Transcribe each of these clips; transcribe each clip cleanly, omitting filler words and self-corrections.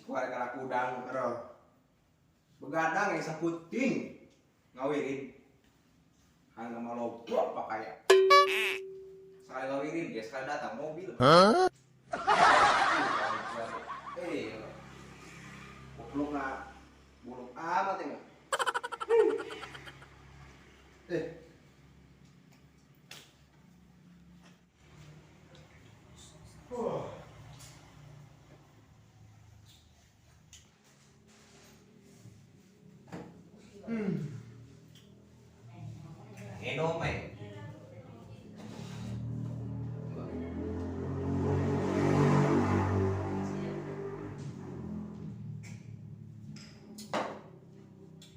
Kuare kudang aduh. Begadang yang saputing ngawirin. Hang maloba pakaya. Sekali ngawirin dia sekali datang mobil. Hah? Goblok na buluk amat ya. Minum eh.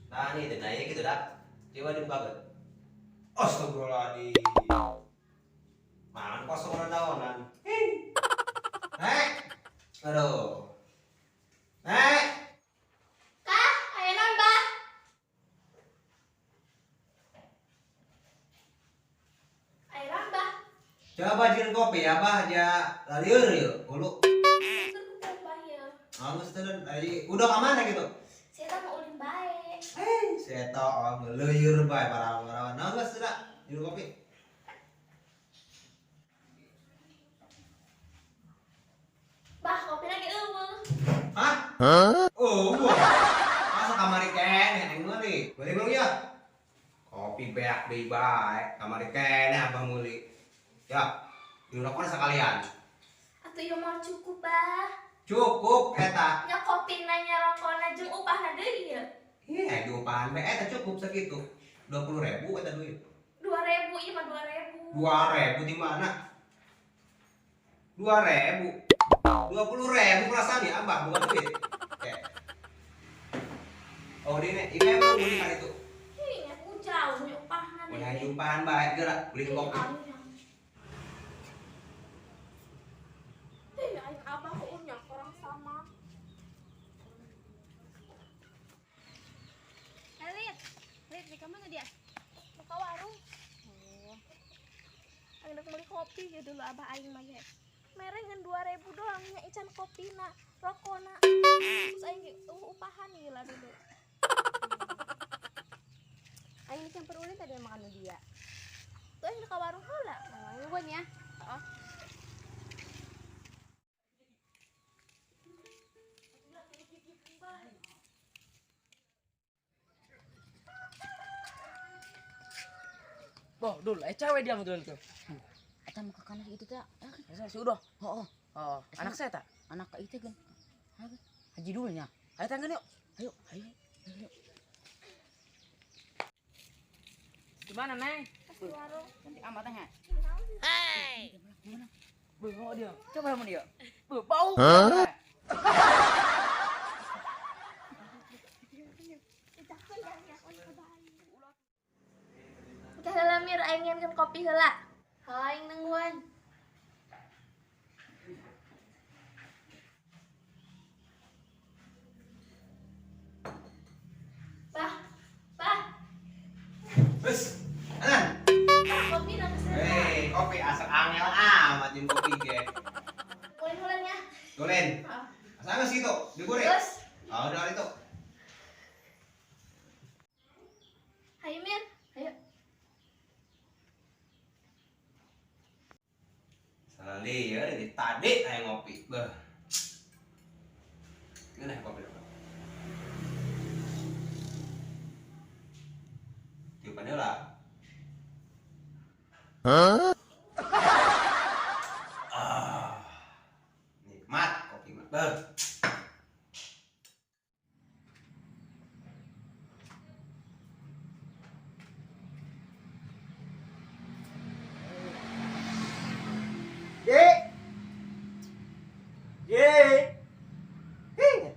Nah nih, nanya gitu dah. Coba dibuka banget. Astagfirullahaladzim. Mangan kosong daonan. Nek. Aduh. Nek. Kah, ayo nambah. Ayo nambah. Coba jieun kopi ya, Bah, ja lalieur yeuh, hulu. Geus teu udah ka mana gitu? Saya mau ulin bae. Saya tahu ngeleueur bae parawan-parawan. Nah, geus teu jieun kopi. Bah, kopi lagi eueuh. Hah? Hah? Oh, masa kamari keneh aing meuli. Beli belum ya? Kopi beak deui bae, kamari keneh abah meuli. Ya, dirokok sekalian. Atuh ieu mah cukup, Bah. Cukup eta. Nya kopi nanya rokona jeung upahna deui ieu. Iya, diupahan bae eta cukup segitu. 20.000 eta duit. 2.000 ieu mah 2.000. 2.000 di mana? 2.000. 20.000 perasaan ya abah bukan duit. Oke. Oh, ini emang beli kan itu. Ih, aku jauh nya upahna. Udah upahan bae geura beli kopi. Ih, aing abah ku orang sama. Elit, Lit, di mana dia? Buka warung. Oh. Aing rek meuli kopi ya dulu abah aing mah ge. Mere ngan 2.000 doang nya ican kopina, rokona. Terus aing ge upahan ieu lah dulu. Aing campur ulin tadi makan dia. Tuh aing ka warung heula. Oh, nuhun ya. Heeh. Boh, dul, cewek dia dul tuh. Eta mah kakana itu teh. Saya sudah. Heeh. Oh, anak saya tak? Anak itu kan. Haji dulnya. Ayo tanggen yuk. Ayo, ayo. Ayo. Gimana, Neng? Di warung. Cantik amat teh. Hei. Gimana? Beuh, dia. Coba sama dia. Beuh, bau. Hah? Udah heula Mir, aing nginkeun kopi heula. Aing nungguan. Bah, bah. Wes, anan. Kopi na geus. Hei, kopi asal angel amat jeung kopi ge. Ulin heula nya. Ulin. Heeh. Asa geus kitu, digoreng. Geus. Oh, udah itu. Hayu Mir, ayo. Salah lieur dari tadi aya ngopi. Beuh. Gimana kopi dong? Tiupan heula. Hah? Ah. Nikmat kopi mah. Beuh.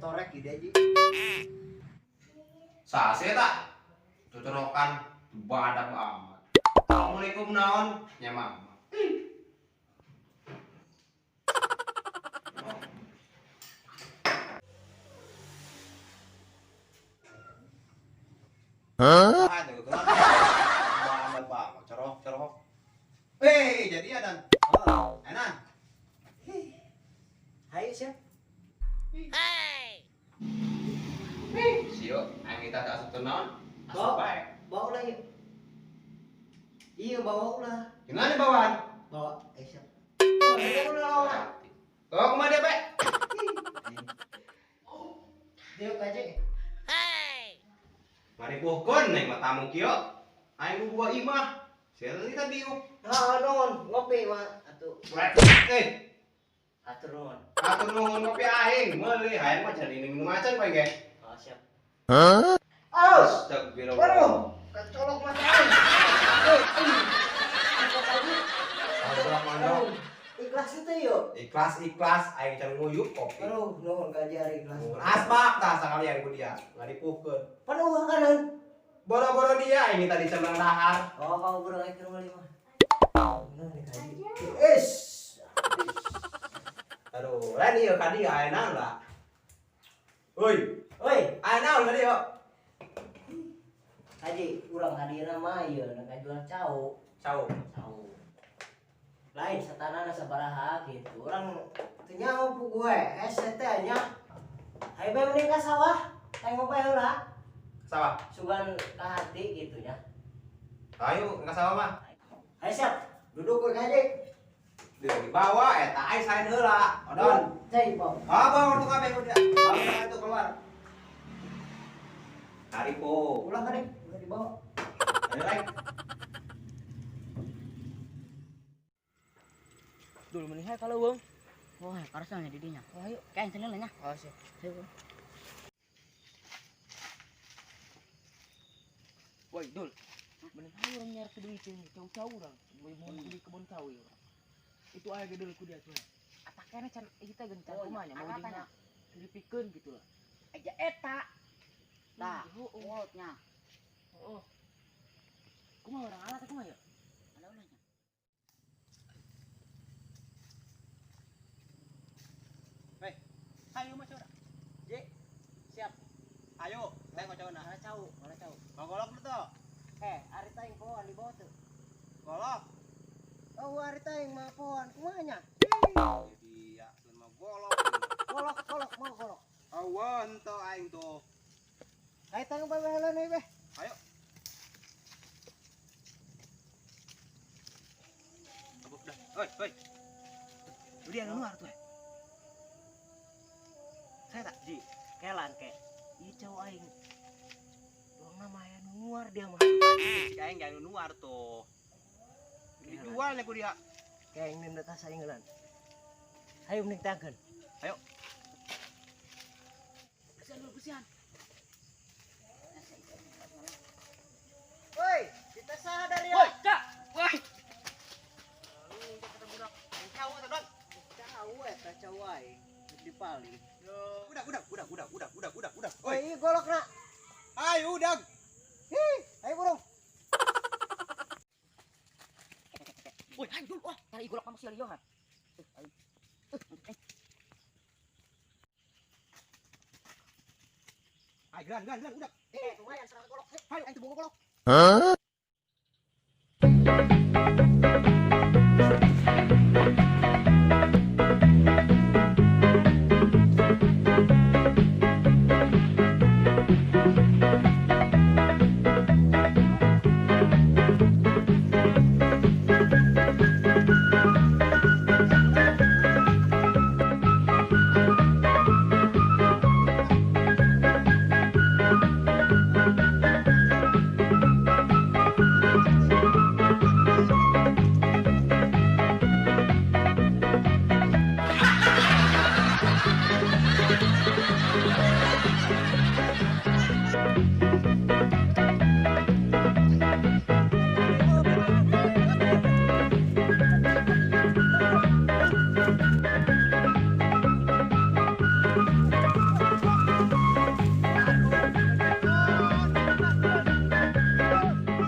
Torek ide aja. Sase tak? Cocorokan badak amat. Assalamualaikum naon? Nya mama. Hah? Aduh, badak banget. Corok, corok. Jadi ya dan. Oh, enak. Hayu siap. Hey. bawaan. Bawa, siap. Oh, kumaha dia, Pak? Dia kaje. Hey. Mari puhkeun neng mah tamu kieu. Aing nu buah imah. Sia tadi diuk. Heeh, nuhun, ngopi mah atuh. Eh. Atur nuhun. Atur nuhun ngopi aing, meuli hayang mah jadi minum acan poe ge. Oh, siap. Hah? Astagfirullah. Waduh, kecolok mata aing. Ikhlas itu yuk. Ikhlas ikhlas aing can nguyup kopi. Aduh, nuhun ka jari ikhlas. Asbak tah sakalian ku dia, ngaripuhkeun. Penuh kanan. Boro-boro dia ini tadi can dahar. Oh, kau boro aing keur meuli mah. Nuhun ka. Is. Aduh, lain ieu ka dia aya naon lah. Oi, Oi, aya naon ka dia? Haji, urang ka dieu mah ieu ngajual cau. Cau. Cau. Lain satanana sabaraha gitu. Urang teu nyaho puguh es teh nya. Hayu bae mending ka sawah, tengok bae heula. Sawah. Sugan ka hati gitu nya. Ayo ka sawah mah. Hayu siap, duduk we ka Haji. Dibawa eta aing saen heula. Odon. Cai, bawa. Ah, bawa kartu kabeh udah. Bawa itu keluar. Tarik po. Ulah ka deh, ulah dibawa. Ayo like. Dul mending hae kalau wong. Wah, karasanya di dinya. Oh, ayo. Kayak yang nya. Oh, siap. Ayo. Woi, Dul. Mending hae urang nyari duit ini, cau-cau urang. Mau beli kebun cau ieu. Itu aya gedul ku dia tuh. Atakena can ieu teh geun can kumaha nya mau dina diripikeun gitu lah. Aja eta. Tah, mulutnya. Heeh. Kumaha urang alat kumaha ya? Ada ulahnya. Hei, ayo mah cora. Ji, siap. Ayo, saya kocona. Mana cau, mana cau. Mau golok tuh. Eh, ari teh pohoan dibawa tuh. Golok. Oh, ari teh mah pohoan kumaha nya? Jadi ya, mah golok. Golok, golok, mau golok. Awan tuh aing tuh. Ayo tanggung bae heula nih, beh. Ayo. Udah. Oi, oi. Udah yang luar tuh. Saya tak ji, kelan ke. Ieu cau aing. Doang nama aya nuar dia mah. Si aing gak nuar tuh. Dijual nih ku dia. Kayak ingin tas aing heula. Ayo mending tangkeun. Ayo. Kesian dulu, kesian. Woi, kita sadar ya. Woi, Cak. Woi. Cau eta, Don. Cau eta cau aing dipali. Udah, udah, udah, udah, udah, udah, udah, udah. Woi, ieu golokna. Ayo, udah. Hi, ayo burung. Woi, ayo dulu. Wah, cari golok kamu si Johan. Ayo. Ayo, geran, geran, geran, udah. Eh, lumayan serang golok. Ayo, ayo bogo golok. Hah?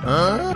Huh?